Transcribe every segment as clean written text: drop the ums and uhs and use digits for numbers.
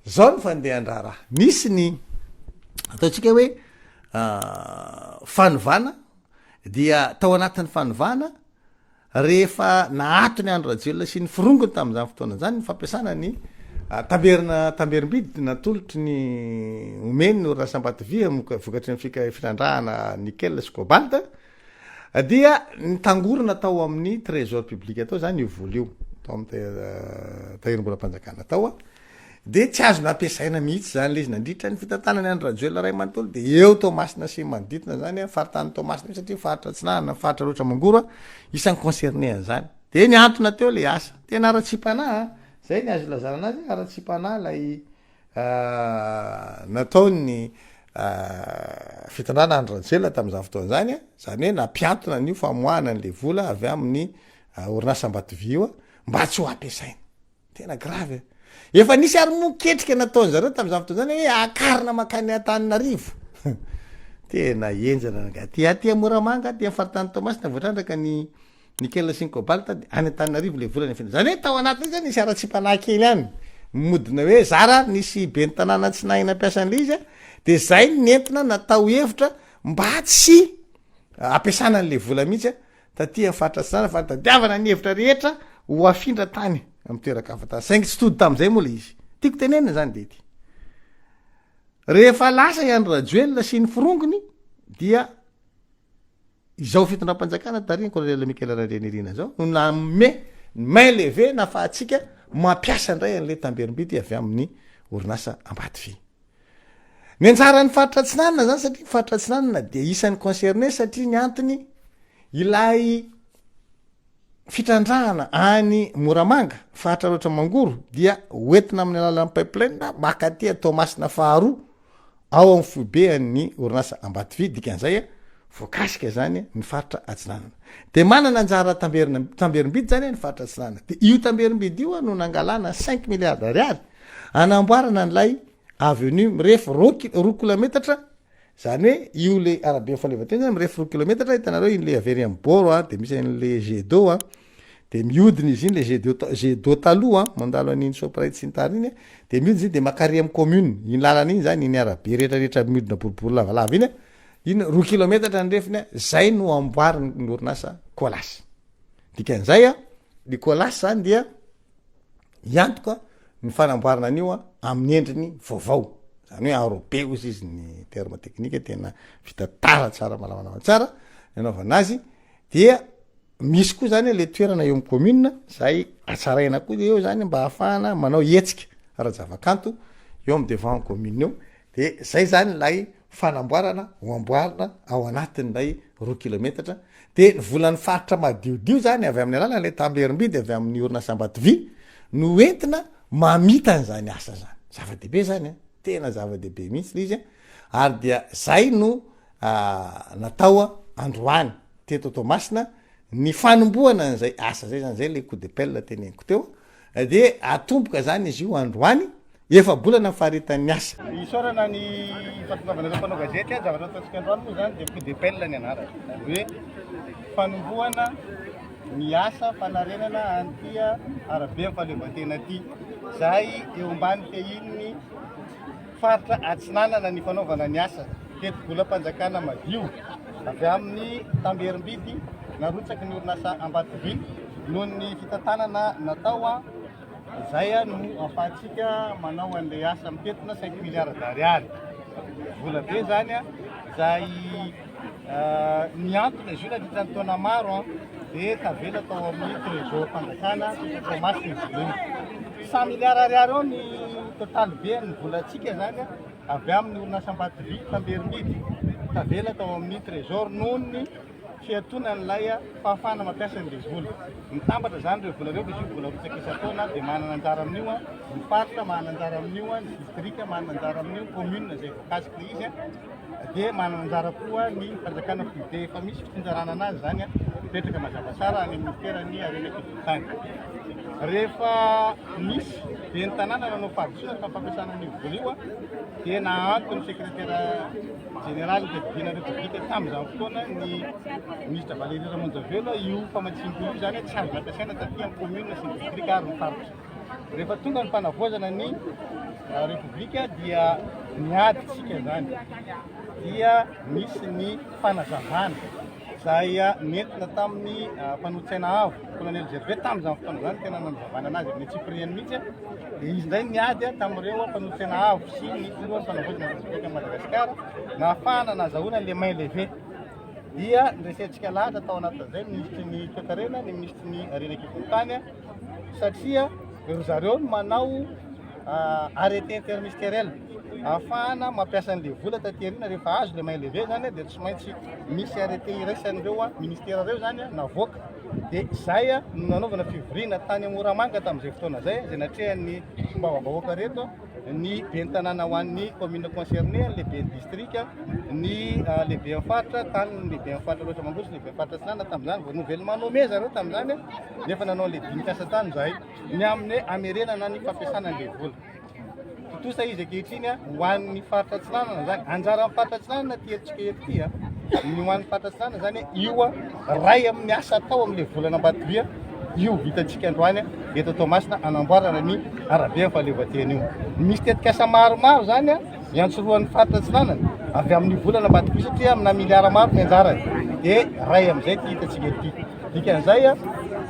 Zao ny fandehan-draharaha. Nisy ny ataontsika hoe fanovana dia tao anatin'ny fanovana rehefa naato ny Andry Rajoelina sy ny forongony tamin'izany fotoana izany ny fampiasana ny tamberina tamberim-bidy natolotry ny omeny ny orinasa Ambatovy vokatry ny fitrandrahana nickel sy cobalt dia nitangorona tao amin'ny trésor public tao zany io vola io tao amin'ny tahirim-bolam-panjakana tao. De tsy azo nampiasaina mihitsy zany le izy nandritra ny fitantanany Andry Rajoelina ray manontolo de eo Toamasina sy manodidina zany a, faritany Toamasina io satria faritra Atsinanana, faritra Alaotra Mangoro a, isan'ny concerné an'izany. De nihantona teo le asa. Tena haratsiam-panahy a, zay ny azo ilazana anazy hoe haratsiam-panahy ilay nataon'ny fitondrana Andry Rajoelina tamin'izany fotoana izany a, zany hoe nampihantona an'io famoahana an'le vola avy amin'ny orinasa Ambatovy io a, mba tsy ho ampiasaina. Tena grave e. Efa nisy ary moa ketrika nataon zareo tamin'izany fotoana izany hoe akarina mankany Antananarivo. Tena henjana rangahy. Aty aty Moramanga, aty amin'ny faritany Toamasina voatrandraka ny nickel sy ny cobalt dia any Antananarivo le vola nefena. Zany hoe tao anatin'izay zany nisy haratsiam-panahy kely ihany. Modina hoe zara ary nisy ben'ny tanàna tsy nahay nampiasa an'ilay izy dia zay no nentina natao hevitra mba tsy ampiasana an'ilay vola mihitsy. taty amin'ny faritra Atsinanana fa nitadiavana ny hevitra rehetra ho afindra tany amin'ny toeran-kafa tany. Saingy tsy tody tamin'izay moa ilay izy. Tiako tenenina izany dia ity. Rehefa lasa i Andry Rajoelina sy ny forongony dia izao fitondram-panjakana tarihin'ny Colonel Michael Randrianirina izao no nanome ny main levée nahafahantsika mampiasa indray an'ilay tamberim-bidy avy amin'ny orinasa Ambatovy. Ny anjaran'ny faritra Atsinanana zany satria ny faritra Atsinanana dia isan'ny concerné satria ny antony ilay fitrandrahana any Moramanga, faritra Alaotra Mangoro dia hoentina amin'ny alalan'ny pipeline maka aty Toamasina faharoa ao amin'ny foibe an'ny orinasa Ambatovy, dikan'izay voakasika zany ny faritra Atsinanana. De manana anjara tamberina tamberim-bidy zany ny faritra Atsinanana. De io tamberim-bidy io no nangalana cinq milliards d'ariary anamboarana an'ilay Avenue mirefy roa ki- roa kilometatra, zany hoe io le arabe fahaleovantena zany mirefy roa kilometatra, hitanareo iny le avy ery amin'ny bord a, de misy an'le jet d'eau a, de mihodina izy iny le jet d'eau ta- jet d'eau taloha a, mandalo an'iny Shoprite sy ny tariny iny a, de mihodina izy iny de makary amin'ny commune, iny lalana iny zany, iny arabe rehetrarehetra mihodina boribory lavalava iny a, iny roa kilometatra ny refiny a, zay no amboarin'ny orinasa Colas. Dikan'izay a, ny Colas zany dia Hiantoka ny fanamboarana an'io amin'ny endriny vaovao, zany hoe enrobé hozy izy ny terme technique tena vita tara tsara malamalama tsara ny anaovana azy, dia misy koa zany le toerana eo amin'ny commune zay hatsaraina koa eo zany mba hahafahana manao hetsika ara-javakanto eo amin'ny devant commune eo, de zay zany lay fanamboarana ho amboarina ao anatin'ilay roa kilometatra, de ny volan'ny faritra madiodio zany avy amin'ny alalan'ilay tamberim-bidy avy amin'ny orinasa Ambatovy no entina mamita an'izany asa zany, zava-dehibe zany an, tena zava-dehibe mihitsy le izy an, ary dia zay no natao androany teto Toamasina ny fanombohana an'izay asa zay zany, zay le coup de pelle teneniko teo, de atomboka zany izy io androany Efa-bolana ny faharetan'ny asa. Isaorana ny fahatongavanareo mpanao gazety. Zavatra ataontsika androany moa izany dia coup de pelle ny anarany. Izany hoe fanombohana ny asa fanarenana an'ity arabe amin'ny fahaleovantena ity. Izay eo ambany fehin'ny faritra Atsinanana ny fanaovana ny asa. Tetibolam-panjakana madio avy amin'ny tamberim-bidy narotsaky ny orinasa Ambatovy noho ny fitantanana natao. Izay no ahafahantsika manao an'ilay asa mitentina cinq milliards d'ariary. Vola be izany izay nihantona izy io nandritra ny taona maro dia tavela tao amin'ny trésor fanjakana Toamasina izy io. Cent milliards ariary eo ny total be ny volantsika izany avy amin'ny orinasa Ambatovy tamberim-bidy tavela tao amin'ny trésor noho ny fiantonan'ilay fahafahana mampiasa an'ilay vola. Mitambatra izany ireo vola ireo fa izy io vola arotsaka isan-taona dia manana anjara amin'io ny faritra, manana anjara amin'io ny distrika, manana anjara amin'io ny commune izay voakasik'ilay izy dia manana anjara koa ny fanjakana foibe. Efa misy fitsinjarana anazy izany mipetraka mazava tsara any amin'ny ministeran'ny harena an-kibon'ny tany. Rehefa nisy ben'ny tanàna nanao fahadisoana tamin'ny fampiasana an'io vola io dia nahanto ny sekretera Jeneraly fiadidiana Repoblika tamin'izany fotoana ny Minisitra Valéry Ramonjavelo io famatsiam-bola io izany tsy azo nampiasaina taty amin'ny commune sy ny distrika ary ny faritra. Rehefa tonga ny fanavaozana ny Repoblika dia niady tsika zany dia nisy ny fanazavana izay nentina tamin'ny mpanolotsaina avo Colonel Gervais tamin'izany fotoana izany tena nanazavana anazy amin'ny antsipiriany mihitsy dia izy indray niady tamin'ireo mpanolotsaina avo sy ny filohan'ny fanavaozana ny Repoblikan'i Madagasikara nahafahana nahazahoana le main levée dia noresentsika lahatra tao anatin'izay ny minisitry ny toekarena ny minisitry ny harena an-kibon'ny tany satria ry zareo no manao arrêté interministériel ahafahana mampiasa an'ilay vola taty aoriana rehefa azo le main levée zany dia tsy maintsy misy arrêté iraisan'ireo ministera ireo zany navoaka dia zay no nanaovana fivoriana tany Moramanga tamin'izay fotoana zay izay natrehan'ny solombavambahoaka reto ny ben'ny tanàna ho an'ny commune concernée, ny lehiben'ny distrika, ny lehiben'ny faritra, tany ny lehiben'ny faritra Alaotra Mangoro sy lehiben'ny faritra Atsinanana tamin'izany, vao nouvellement nommé zareo tamin'izany, nefa nanao an'ilay dinik'asa tany izahay, ny amin'ny hoe hamerenana ny fampiasana an'ilay vola. Tontosa izy ankehitriny ho an'ny faritra Atsinanana izany, anjaran'ny faritra Atsinanana ity hetsika eto ity, ny ho an'ny faritra Atsinanana izany io iray amin'ny asa atao amin'ilay volana Ambatodia io vitantsika androany eto Toamasina hanamboarana ny arabe amin'ny fahaleovantena io. Misy tetikasa maromaro izany iantsorohan'ny faritra Atsinanana avy amin'ny volana Ambatodia satria amina miliara maro ny anjarany dia iray amin'izay ity hitantsika ity. Dikan'izay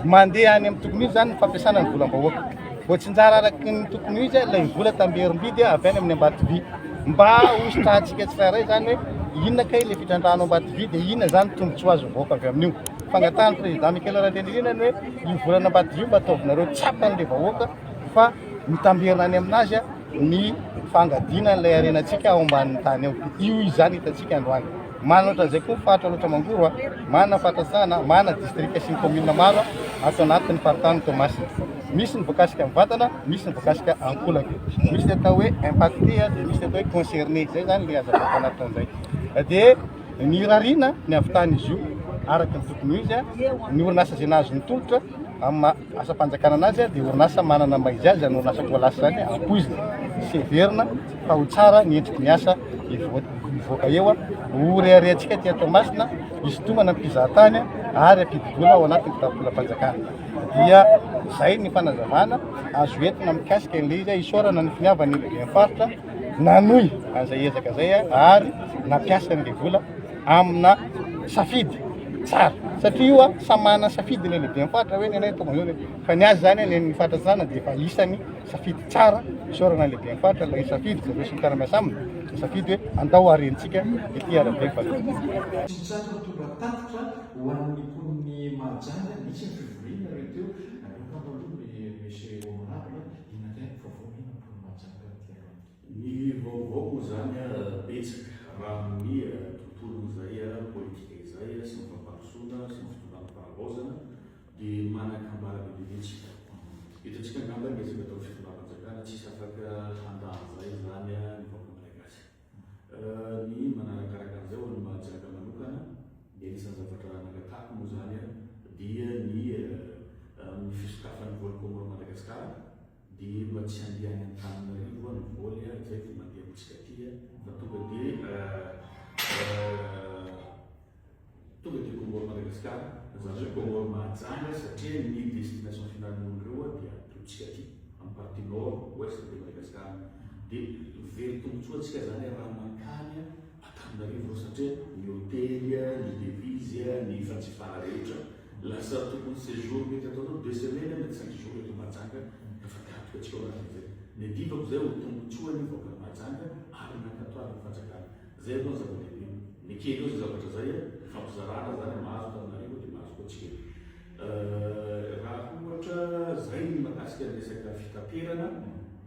mandeha any amin'ny tokony ho izy izany ny fampiasana ny volam-bahoaka. Voatsinjara araka ny tokony ho izy ilay vola tamberim-bidy avy any amin'ny Ambatovy. Mba hositrahantsika tsirairay izany hoe inona kay ilay fitrandrahana ao Ambatovy dia inona izany tombontsoa azon'ny vahoaka avy amin'io. Fangatahan'ny président Michael Randrianirina ny hoe io volan'Ambatovy io mba ataovinareo tsapan'ilay vahoaka fa mitamberina any aminazy ny fangadiana an'ilay harenantsika ao ambanin'ny tany ao. Io izany hitantsika androany. Manana ohatran'izay koa ny faritra Alaotra Mangoro, manana faritra Atsinanana, manana distrika sy ny commune maro ato anatin'ny faritanin'i Toamasina. Misy ny voakasika mivantana, misy ny voakasika ankolaka. Misy ny atao hoe impacté dia misy ny atao hoe concerné. Izay izany ilay hazavako anatin'izay. Dia ny irariana ny havitan'izy io araka ny tokony ho izy, ny orinasa izay nahazo ny tolotra amin'ny maha asam-panjakana anazy dia orinasa manana ny maha izy azy izany orinasa Colas izany, ampoizina sy heverina fa ho tsara ny endriky ny asa hivoaka eo, ho reharehantsika aty Toamasina, hisintomana ny mpizahatany ary hampidi-bola ao anatin'ny kitapom-bolam-panjakana. Dia izay ny fanazavana azo entina mikasika an'ilay izy, isaorana ny finiavan'ny lehiben'ny faritra nanohy an'izay ezaka izay ary nampiasa an'ilay vola amina safidy tsara satria io samy manana safidy ilay lehiben'ny faritra hoe ny anay tonga izao fa ny azy izany any amin'ny faritra Atsinanana dia efa isany safidy tsara, isaorana ny lehiben'ny faritra ilay nisafidy, zareo sy ny mpiara-miasa aminy, nisafidy hoe andao harentsika ity arabe faharoa. Tsy mitsahatra mitondra tatitra ho an'ny mponin'i Mahajanga, nisy ny fivoriana ireo teo, aleoko angamba aloha Monsieur Honorable, inona indray ny vaovao omena ny mponin'i Mahajanga aty aloha aty? Ny vaovao moa izany betsaka raha amin'ny tontolon'izay politika izay sy ny fampandrosoana sy ny fitondrana fanavaozana Dia manan-kambara be dia be tsika. Hitantsika angamba ny ezaka ataon'ny fitondram-panjakana, tsisy afaka handà an'izay izany ny vahoaka malagasy. Ny manarakaraka an'izay ho an'i Mahajanga manokana, ny anisan'ny zavatra nangatahako moa izany dia ny amin'ny fisokafan'ny vol Comores Madagascar dia mba tsy handeha any Antananarivo ny vol izay vao mandeha amintsika aty fa tonga dia Tonga dia Comores Madagascar, izany hoe Comores Mahajanga satria ny destination finale n'olona ireo dia ataontsika aty amin'ny partie nord ouest de Madagascar. Dia very tombotsoa antsika izany raha mankany Antananarivo ireo satria ny hotely, ny devise, ny fanjifana rehetra lasa tokony séjour mety ataonao deux semaines mety cinq jours eto Mahajanga efa katroka antsika ao anatin'izay. Ny adivako izay ho tombotsoa ny vahoakan'i Mahajanga ary nankatoavin'ny fanjakana. Zay aloha ny zava-dehibe. Nekena eo zay zavatra zay a, ifampizarana zany a, mahazo Antananarivo dia mahazo koa tsika eto. Raha ohatra zay ny mahakasika ny resaka fitaterana,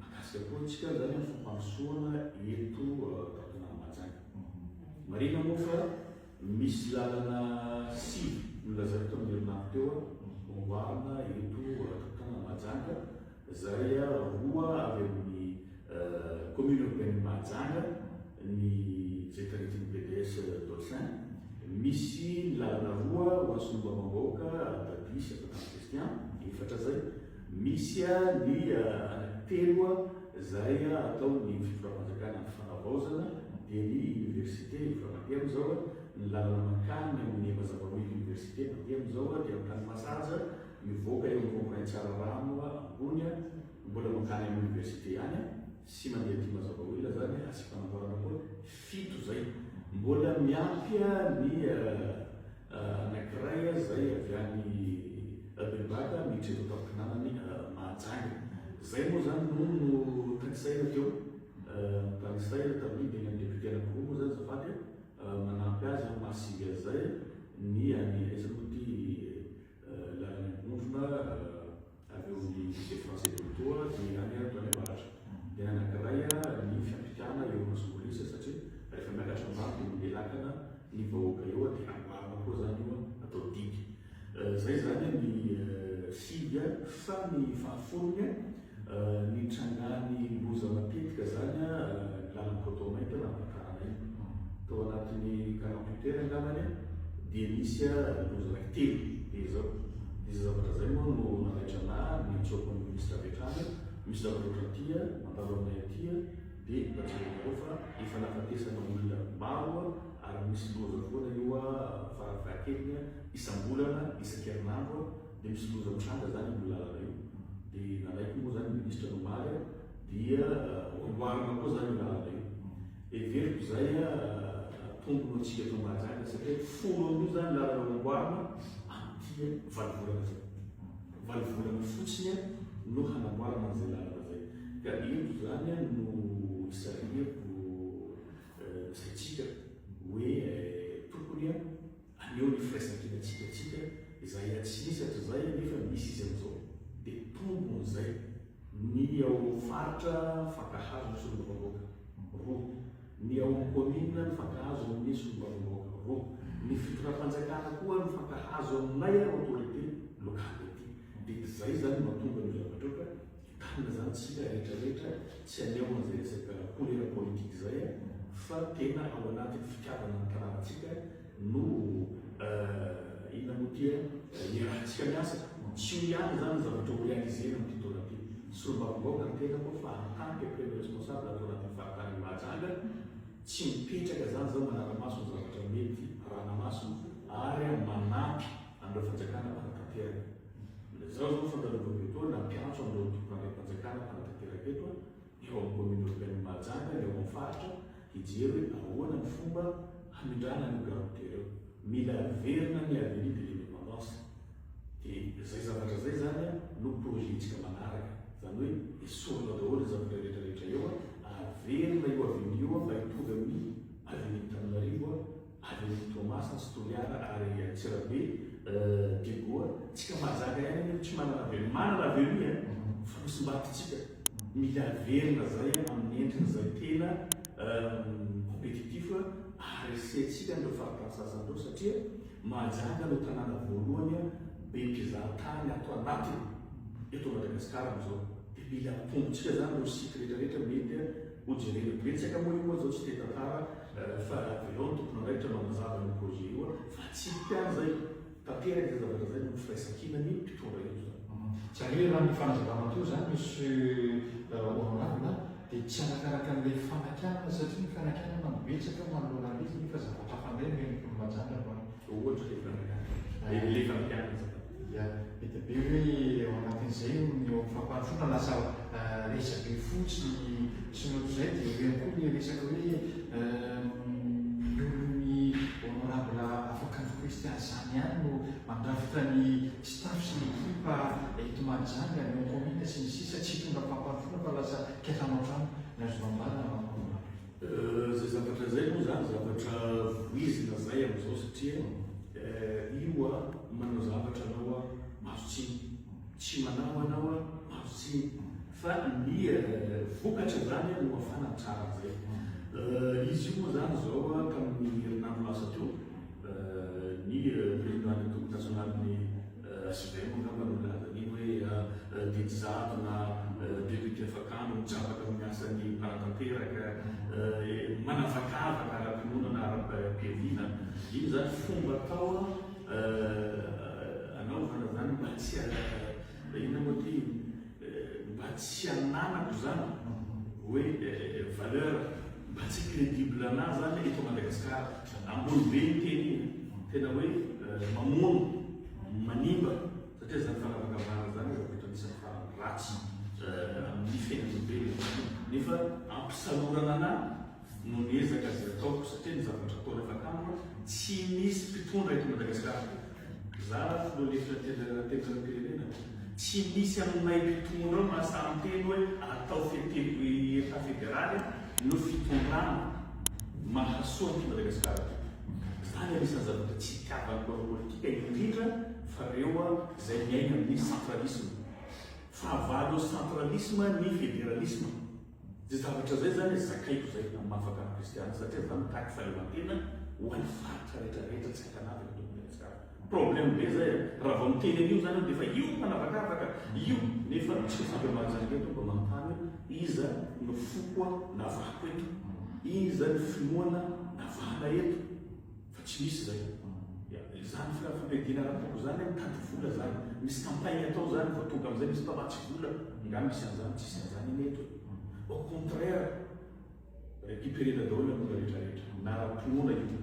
mahakasika koa antsika zany ny fampandrosoana eto tampon-tanàna Mahajanga. Marihina moa fa misy lalana sivy nolazaiko tamin'ny herinandro teo amboarina eto tampon-tanàna Mahajanga, Zay roa avy amin'ny commune urbaine Mahajanga ny izay taritin'ny PDS Dolcin. Misy ny lalana roa ho an'ny solombavambahoaka Daddy sy Afatany Christian, efatra zay. Misy ny anankitelo izay ataon'ny fitondram-panjakana amin'ny fanavaozana dia ny université efa mandeha amin'izao, ny lalana mankany amin'ny Mazavamily université mandeha amin'izao dia Antanimasaja, Mivoaka eo amin'ny rond-point Tsararano ambony, mbola mankany amin'ny université ihany. sy mandeha aty Mazavaoil zany asiam-panamboarana koa, fito zay. Mbola miampy ny anankiray zay avy any Belobaka miditra eto an-tampon-tanànan'i Mahajanga. Zay moa zany no notanisaina teo, notanisaina tamin'ny dimy amin'ny député anankiroa moa zany azafady manampy azy amin'ny maha sivy azy zay ny any aiza moa ity Lalana Ambondrona avy eo amin'ny Lycée Français de Otoa dia any Antoany Avaratra. Dia ny anankiray ny fiampitana eo Masombolisa satria rehefa miakatra ny rano dia mandeha lakana ny vahoaka eo dia amboarina koa izany io atao digue. Izay izany ny sivy fa ny fahafolony Nitrangany loza matetika izany ny lalan'i Cotomainte nampakarana iny. Tao anatin'ny 48 heures angambany dia nisy loza anaky telo be izao. Dia izay zavatra izay moa no nanaitra anà niantsoako ny minisitra avy hatrany, misy zavatra ohatran'ity mandalo aminay aty dia mba jerenareo fa efa nahafatesana olona maro ary misy loza foana io farafahakeliny isam-bolana, isan-kerinandro. Dia misy loza mitranga zany io lalana io. Dia nanaiky moa zany ministra ny omaly a, dia ho amboarina koa zany io lalana io. Heveriko izay tombony ho antsika eto Mahajanga satria folo amin'io zany lalana ho amboarina amin'ity valo volana izay. Valo volana fotsiny no hanamboarana an'izay lalana izay. Ka eto zany no isarihako ny saintsika hoe tokony Haneho ny firaisankinantsika tsika izay tsy nisy hatrizay nefa misy izy amin'izao dia tombony izay. Ny ao faritra mifankahazo ny solombavambahoaka roa, ny ao amin'ny kaominina mifankahazo amin'ny solombavambahoaka roa, ny fitondram-panjakana koa mifankahazo aminay ary autorité locale aty. Dia izay izany no mahatonga an'io zavatra io ka entanina izany tsika rehetra rehetra tsy haneho an'izay resaka couleur politique izay fa tena ao anatin'ny fitiavana ny tanànantsika no inona moa ity iarahantsika miasa. Tsy io ihany izany ny zavatra ho réaliser-na amin'ity taona ity. Solombavambahoaka ny tenako fa en tant que premier responsable ato anatin'ny faritanin'i Mahajanga, tsy mipetraka izany izaho manara-maso ny zavatra mety arahana-maso ary manampy an'ireo fanjakana mpanatanteraka. Izaho izao fandalovako eto, nampiantso an'ireo tompon'andraiki-panjakana mpanatanteraka eto, ny ao amin'ny commune urbaine Mahajanga, ny ao amin'ny faritra, hijery hoe ahoana ny fomba hamindrana an'io gare routière io. Mila averina ny avenue de l'indépendance. Dia izay zavatra izay izany no projet-ntsika manaraka. Izany hoe esorina daholo ny zavatra rehetra rehetra eo, averina io avenue io mba hitovy amin'ny avenue Antananarivo, Avenue Toamasina sy Toliara ary Antsirabe, Diego, tsika mahazaka ihany anie tsy manana avenue, manana avenue e, fa misy mbatintsika, mila averina zay amin'ny endriny zay tena compétitif aharesentsika an'ireo faritany sasany ireo satria Mahajanga no tanàna voalohany be mpizaha tany ato anatiny eto Madagasikara amin'izao, dia mila atombotsika zany ireo site rehetra rehetra mety ho jerena, betsaka moa io moa zao tsy te tantara Fa avelao ny tompon'andraikitra manazava an'io projet io fa tsy hita any zay, tanteraka izay zavatra zay noho ny firaisankinan'ny mpitondra eto zany. Izany hoe raha ny fanazavana teo izany Monsieur Honorable dia tsy arakaraka an'ilay fanakianana satria ny fanakianana no betsaka manoloana an'ilay izy nefa zavatra hafa indray no henoko ny Mahajanga androany. Ohatra ilay fanakianana. Ilay fanakianana azafady. Ya, be dia be hoe ao anatin'izay ny eo amin'ny fampandrosoana lasa resabe fotsiny sy ny ohatr'izay dia eo ihany koa ilay resaka hoe ny olon'ny honorable Afakandro Christian izany ihany no mandrafitra ny staff sy ny ekipa eto Mahajanga, ny ao commune sy ny sisa tsy hitondra fampandrosoana fa lasa kiantrano an-trano ny azonao ambara honorable. Izay zavatra izay moa izany zavatra voizina izay amin'izao satria io a manao zavatra anao a mahazo tsiny, tsy manao anao a mahazo tsiny fa ny vokatra izany no ahafana mitsara an'izay. Izy io moa izany izao a tamin'ny herinandro lasa teo ny président ny antoko nasionalin'ny HVM angamba no nilaza an'iny hoe didy jadona, député afakandro mijabaka amin'ny asan'ny mpanatanteraka, manavakavaka ara-pinoana na ara-piaviana. Iny izany fomba atao anaovana izany mba tsy inona moa ity mba tsy hananako izany hoe valeur, mba tsy crédible anah izany eto Madagasikara. Ambony be iny teny iny, tena hoe mamono, manimba, satria izany fanavakavahana izany zavatra anisan'ny farany ratsy amin'ny fiainan'olombelona. Nefa ampisalorana anà no ny ezaka izay ataoko satria ny zavatra atao rehefa kamo tsy misy mpitondra eto Madagasikara. Za filoha lefitra antenimierampirenena, tsy misy aminay mpitondra ao mahasahy miteny hoe atao feteko Etat federaly no fitondrana mahasoa an'ity Madagasikara ity. Zany anisan'ny zavatra tsy itiavan'ny mpanao politika indrindra fa reo izay miaina amin'ny centralisme. Fahavalo centralisme ny federalisme. Zay zavatra zay zany zakaiko zay amin'ny maha fakana kristiana satria za mitaky fahaleovantena ho an'ny faritra rehetra rehetra tsy ankanavaka eto Madagasikara. Problème be zay a! Raha vao miteny an'io zany aho dia efa io mpanavakavaka io nefa tsika samby Mahajanga eto mba manontany hoe iza no foko navahako eto? Iza ny finoana navahana eto? Fa tsy misy zay. Izany fampiadiana ara-poko izany mitady vola zany. Misy campagne atao zany vao tonga amizay misy mpamatsy vola. Nga misy an'izany? Tsisy an'izany anie eto e. Au contraire, recuperer-na daholo ny olona rehetra rehetra. Na ara-pinoana io,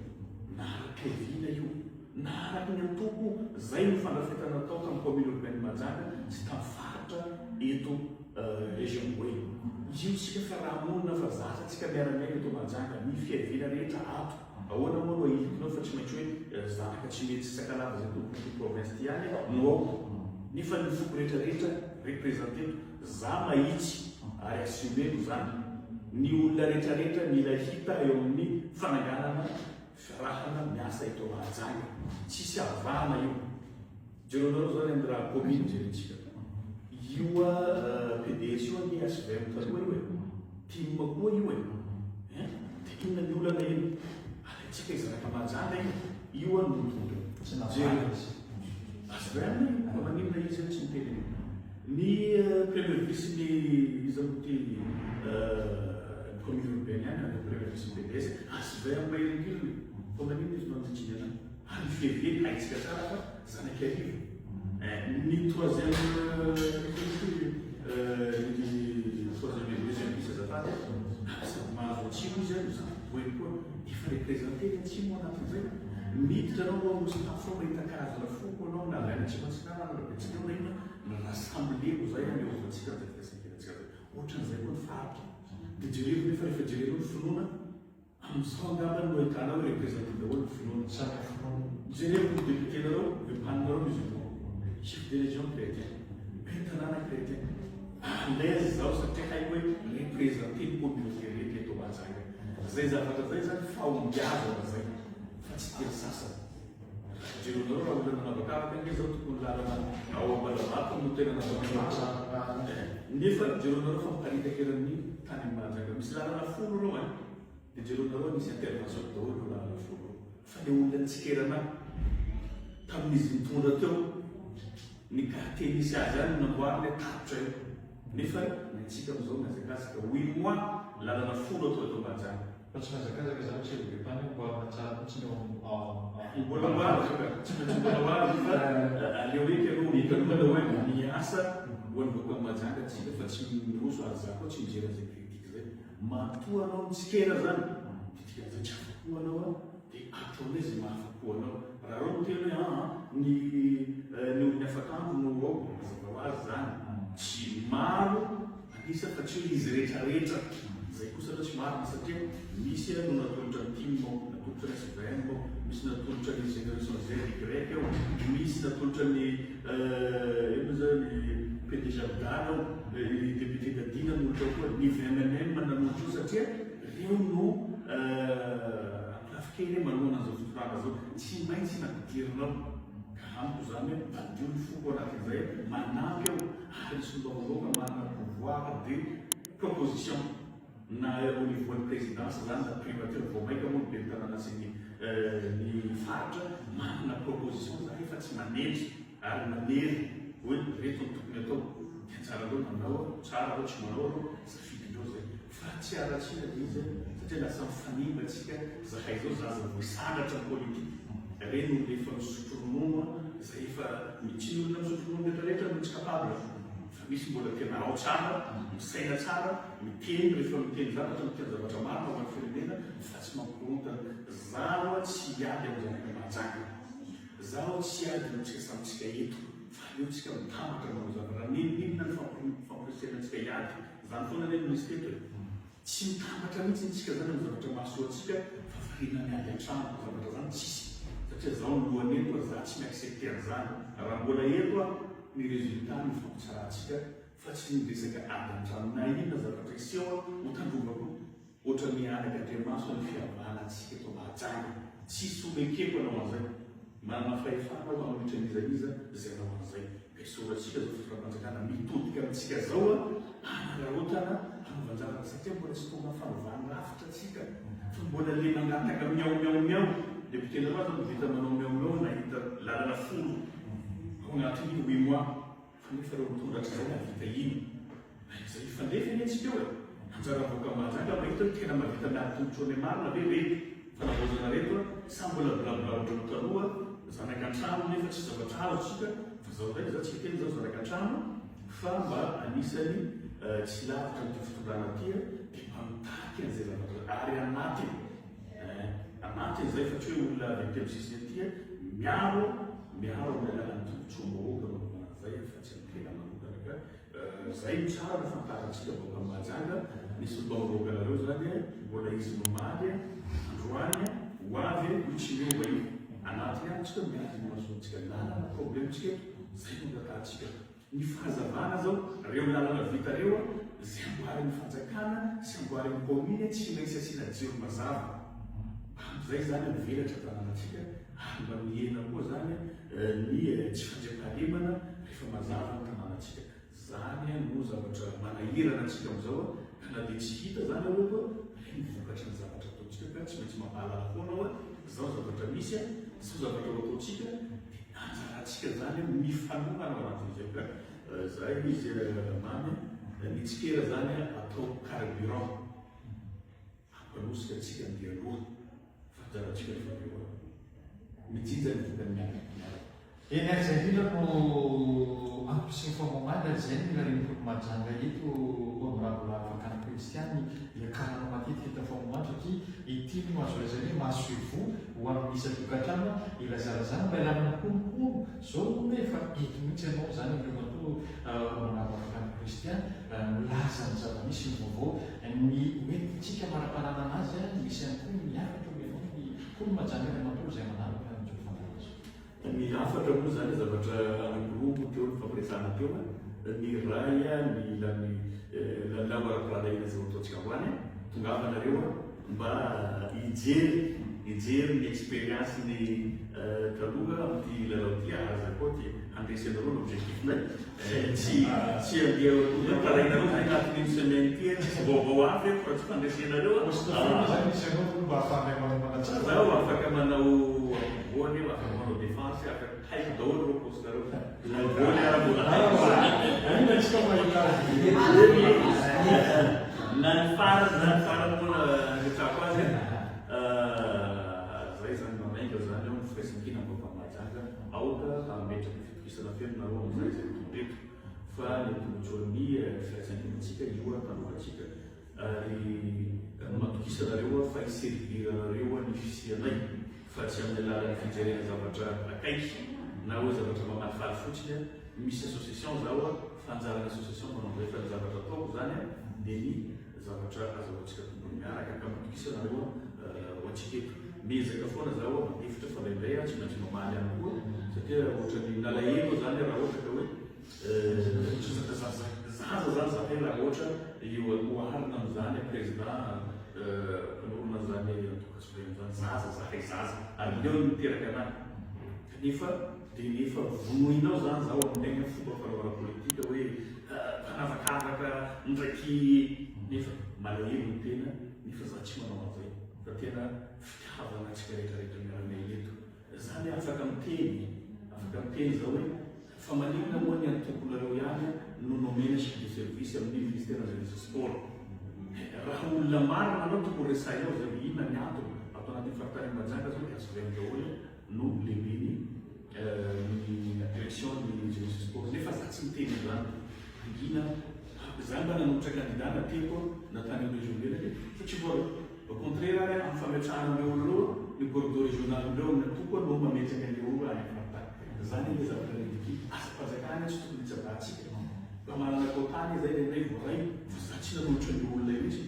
na ara-piaviana io, na araky ny antoko. Zay no fandrafetana natao tamin'ny commune urbaine Mahajanga sy tamin'ny faritra eto région Boeny. Io tsika fiaraha-monina fa zatra tsika miara-miaina eto Mahajanga. Ny fiaviana rehetra ato. Ahoana moa no ahilikinao fa tsy maintsy hoe zanaka tsy mety sy sakalava izay tompon'ity province ity ihany no ao? Nefa ny foko rehetra rehetra represente eto. Za mahitsy ary assumer-ko zany. Ny olona rehetra rehetra mila hita eo amin'ny fananganana fiarahana miasa eto Mahajanga. Tsisy avahana io. Jereonareo zany amin'ny raha commune jerentsika. Io PDS io anie HVM taloha io e. Tim koa io e. Hein? Dia inona ny olana eo? Alaintsika i zanaka Mahajanga io. Io an no mitondra. Tsy navahana izy. HVM io, fa maninona izy tsy miteny an'io? Ny premier vice ny iza moa ty commune urbaine ihany, ny premier vice ny PDS, HVM iringiriny. Fa maninona izy manodidina an'ahy? Ary ny fiaviany haintsika tsara fa zanak'Iarivo. Ny troisième ny troisième et deuxième vice azafady a, sady mahazo atsimo izy no sady boeny koa. Efa représenter ny atsimo ao anatin'izay. Miditra anao ao Nosy Tafo ao mahita karazana foko anao na avy any atsimo atsinanana na betsileo na inona, ny rassembler-ko izay hanehoantsika an'izay firaisankinantsika izay. Ohatran'izay koa ny faritra. Dia jerevo nefa rehefa jerenao ny finoana, Amin'izao angamba no ahitana hoe representer daholo ny finoana. Samy finoana. Jereo ny député-nareo, ny mpanonareo musulman, chef de région chrétien, ben'ny tanàna chrétien. À l'aise zaho satria haiko hoe representer ny communauté rehetra eto Mahajanga. Zay zavatra zay zany fahombiazana zay fa tsy tian'ny sasany. Jereonareo raha olona nanavakavaka ange zao tokony lalana ao Ambalavato no tena navakavaka. Nefa jereonareo fa miparitaka eran'ny tany Mahajanga. Misy lalana folo ireo ein. Dia jereonareo nisy intervention daholo ireo lalana folo ireo. Fa le olona nitsikera anah tamin'izy nitondra teo ny quartier nisy azy ihany no namboariny hoe tapitra io. Nefa ny antsika amin'izao mihazakazaka huit mois lalana folo atao eto Mahajanga. Fa tsy mihazakazaka izany ry Bepany hoe amboarina tsara mihitsy ny ao am Mbola ho avy io ka. Tsy maintsy mbola ho avy io fa aleo eky aloha hita aloha ilay hoe miasa ho an'ny vahoakan'i Mahajanga tsika fa tsy miroso ary za koa tsy mijery an'izay critique zay. Matoa anao mitsikera zany dia dikan'izay tsy afa-po anao an dia ataonay izay mahafa-po anao. Raha reo miteny hoe aa ny ny olon'ny afakandro no ao, mazava ho azy zany tsy maro an'isa fa tsy hoe izy rehetra rehetra, zay kosa aloha tsy marina satria misy no natolotra ny tim ao, natolotra ny hvm ao, misy natolotra ny génération Z, Y ao, misy natolotra ny inona zany ny PDG Abdala ao, ny député Dadi nanolotra ao koa, ny VMNM nanolotra ao satria reo no ankolafy kely manohana an'izao fitondrana zao, tsy maintsy nampidirina ao, ka amiko zany hoe madio ny foko anatin'izay, manampy aho ary ny solombavambahoaka manana pouvoir de proposition na au niveau ny présidence zany na primature vao maika moa ny ben'ny tanàna sy ny ny faritra manana proposition zahay fa tsy manendry ary manery hoe reto no tokony atao dia anjaranareo manao tsara reo tsy manao reo safidindreo zay fa tsy haratsiana le izy satria lasa mifanimba tsika zahay zao zaza vao hisandratra ny politique reny olona efa misotro ronono zay efa tsy ny olona misotro ronono rehetra rehetra no tsy capable Fa misy mbola tena ao tsara, misaina tsara, miteny rehefa miteny zavatra, miteny zavatra marina ho an'ny firenena fa tsy mampikorontana. Zaho tsy hiady amin'ny zanaka Mahajanga. Zaho tsy hiady amintsika samy tsika eto fa aleo tsika mitambatra manao zavatra. N'inon'inona ny famporisihana antsika hiady. Izany foana anie no nisy teto e. Tsy mitambatra mihitsy tsika zany amin'ny zavatra mahasoa antsika fa variana miady an-trano, zavatra zany tsisy satria zaho ny lohany eto ary za tsy mi-accepter an'izany, raha mbola eto aho ny résultat no ifampitsarantsika fa tsy ny resaka ady an-trano na inona zavatra hiseho aho ho tandrovako ohatran'ny anak'Andriamaso ny fihavanantsika eto Mahajanga, tsisy ho ekeko hanao an'izay, manana fahefana aho hanohitra an'iza n'iza izay hanao an'izay. Esorantsika zao fitondram-panjakana mitodika amintsika zao a, anararaotana hanaovan-javatra satria mbola tsy tonga fanovana rafitra tsika fa mbola le mangataka miao miao miao, député-nareo aza mahavita manao miao miao nahita lalana folo ao anatin'ny huit mois fa nefa reo mitondra hatrizay nahavita ino? Izay hifandefy anie tsika eo e! Anjaran'ny vahoaka Mahajanga mahita hoe tena mahavita miady tombotsoa any marina ve reto fanavaozana reto a! Sa mbola blabla ohatran'ny taloha zanaka an-trano nefa tsy zavatra azo tsika fa zao ndray za tsy hiteny zao zanaka an-trano fa mba anisany tsy lavitra an'ity fitondrana ty a! Dia mba mitaky an'izay zavatra ary anatiny eh! Anatiny zay fa tsy hoe olona avy aty amin'ny sisiny aty a! Miaro miaro amin'ny alalan'ny tombotsoam-bahoaka no anaovana an'izay fa tsy amin'ny tena manokana ka Zay no tsara no fantarantsika vahoaka Mahajanga, ny solombavambahoakanareo zany mbola izy nomaly, androany, ho avy io tsy miova io. Anatiny any tsika miady ny mahazoantsika lalana problème tsika eto, zay no angatahantsika. Ny fahazavana zao, reo lalana vita reo zay amboarin'ny fanjakana sy amboarin'ny commune tsy maintsy asiana jiro mazava. Amizay zany mivelatra tanànatsika ary mba mihena koa zany ny tsy fandriampahalemana rehefa mazava ny tanànantsika. Zany no zavatra manahirana antsika amizao ka na dia tsy hita zany aloha koa ireny vokatry ny zavatra ataontsika ka tsy maintsy mampahalala foana hoe zao zavatra misy zao zavatra ho ataontsika dia anjarantsika zany mifanohana ao anatin'izay ka zay izy Mamy ny tsikera zany atao carburant. Hampanosika antsika ny dia aloha fa anjarantsika rehefa avy eo a. Mijinja ny vokany miaraka. Eny ary izay indrindra no antom-pisian'ny famohamady ary izay no irarian'ny foko Mahajanga eto Honorable Vakana Christian ny hiakaranao matetika eto Famohamady satria ity no azo lazaina hoe masoivoho ho an'ny isan-tokantrano ilazalazana mba hialana amin'ny honohono izao hono hoe efa eto mihitsy ianao izany Andriamatoa Honorable Vakana Christian milaza ny zava-misy ny vaovao Ny hoentintsika maraparanana azy, misy ihany koa ny hafatra omenao ny mponina Mahajanga iray manontolo izay manaraka an'izao fandaharana izao. Ny hafatra moa izany zavatra anankiroa moa teo nifampiresahana teo, ny iray ny ilany lalao ara-pirahalahiana izay ho ataontsika androany, tongava nareo mba hijery hijery ny experience ny taloha amin'ity lalao ity ary aza koa ty handresy anareo ny objectif-nay. Tsy tsy andeha ho tarainareo zay anatin'iny semaine ity e, tsisy vaovao hafa eto fa tsy fandresenareo a. Poste foana zany misy anao aloha mba ahafahanay manomana tsara. Zaho afaka manao ampovoany eo, afaka manao defense, afaka haiko daholo ireo poste ireo. Na goal ara mbola haiko. Inona tsika mahita azy. Na ny farany na ny farany moa nametrahako azy e. Zay zany manainga zany eo ny firaisankina vahoaka Mahajanga aoka hametraka Fitokisana feno nareo amin'izay izay mitondra eto fa ny tombotsoan'ny firaisankinantsika io tanora-tsika ary matokisa nareo aho fa hi-servir anareo ny fisianay fa tsy amin'ny alalan'ny fijerena zavatra akaiky na hoe zavatra mamalifaly fotsiny misy association zaho fa anjaran'ny association manao an'izay fa ny zavatra ataoko zany dia ny Zavatra azahoantsika tombony miaraka ka matokisa nareo ho antsika eto. Miezaka foana zaho mandefitra fa indraindray aho tsy maintsy mamaly ihany koa satria ohatran'ny nalahelo aho zany raha ohatra ka hoe zaza zany zahay raha ohatra oharina amin'izany président mpanorina an'izany antoko HVM zany zaza zahay zaza ary leo ny niteraka anahy kanefa dia nefa vonoinao zany zaho amin'ilay fomba fanaovana politika hoe Mpanavakavaka ndraiky nefa malahelo ny tena nefa za tsy manao anzay fa tena fitiavana antsika rehetra rehetra miara-miaina eto za le afaka miteny afaka miteny za hoe fa maninona moa ny antokonareo ihany no nomena chef de service amin'ny ministère ny jeunesse sport raha olona marina anao tokony resahinao zay hoe inona ny antony ato anatin'ny faritany Mahajanga zao dia hvm daholo no lehiben'ny ny direction ny jeunesse sport nefa za tsy miteny an'izany mangina za mba nanolotra candidat na teto na tany amin'ny région Melaky fa tsy voaray au contraire ary amin'ny fametrahana an'ireo olona ireo ny corridor régional ireo amin'ny antoko no mametraka an'ireo olona any amin'ny faritany zany anie zavatra ridicule asam-panjakana tsy tokony hitsabahantsika mba manana quota anie zay indraindray voaray fa za tsy nanolotra an'io olona io mihitsy.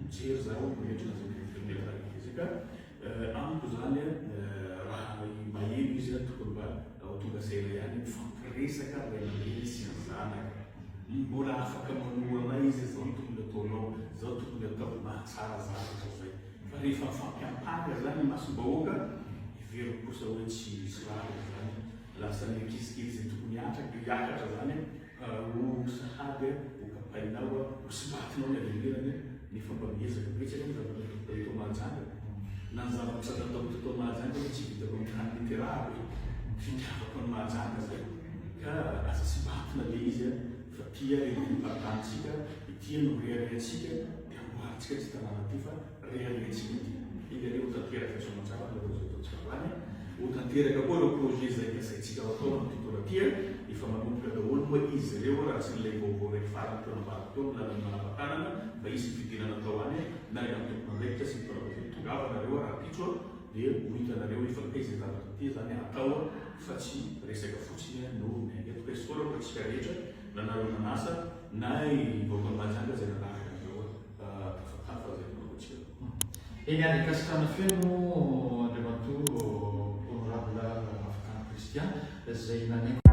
Mijery zaho miretrina zay mety zay ka amiko zany raha maheno izy tokony mba ho tonga saina ihany mifampiresaka ray aman-dreny sy ny zanaka. Mbola afaka manohana izy zao no tokony ataonao, zao tokony atao mahatsara zavatra zay. Fa rehefa mifampiampanga zany imasom-bahoaka, heveriko kosa hoe tsy misy rariny zany. Lasa ny ankizy kely izay tokony hiakatra zany ho sahady ho kapainao, ho simatinao ny avenir-ny nefa mba miezaka. Betsaka ny zavatra vitako eto Mahajanga, na ny zavatra nataoko teto Mahajanga aloha tsy vitako amin'ny tany niterahako e, fitiavako an'i Mahajanga zay ka aza simatina le izy fa tia renivohim-paritanintsika, ity no reharehantsika dia amboarintsika ity tanàna ity fa Reharehantsika ity. Enga anie ho tanteraka soamantsara ny lalao izay ataontsika androany. Ho tanteraka koa ireo projet izay kasaintsika ho atao amin'ity taona ity. Efa manomboka daholo moa izy ireo raha tsy ilay vaovao raiky farany teo nambarako teo amin'ny lalan'ny Manavatanana fa hisy ny fidirana atao any miaraka amin'ny tompon'andraikitra sy ny mpanao gazety. Tongava nareo rahampitso dia ho hitanareo efa kay izay zavatra ity izany atao fa tsy resaka fotsiny no miainga eto. Ka isaorako antsika rehetra na nareo nanasa na i vahoakan'i Mahajanga izay nanaraka an'izao. Tafatafa zay no ataontsika. Eny ary, ankasitrahana feno Andriamatoa Honorable Rafakana Christian izay nanengo.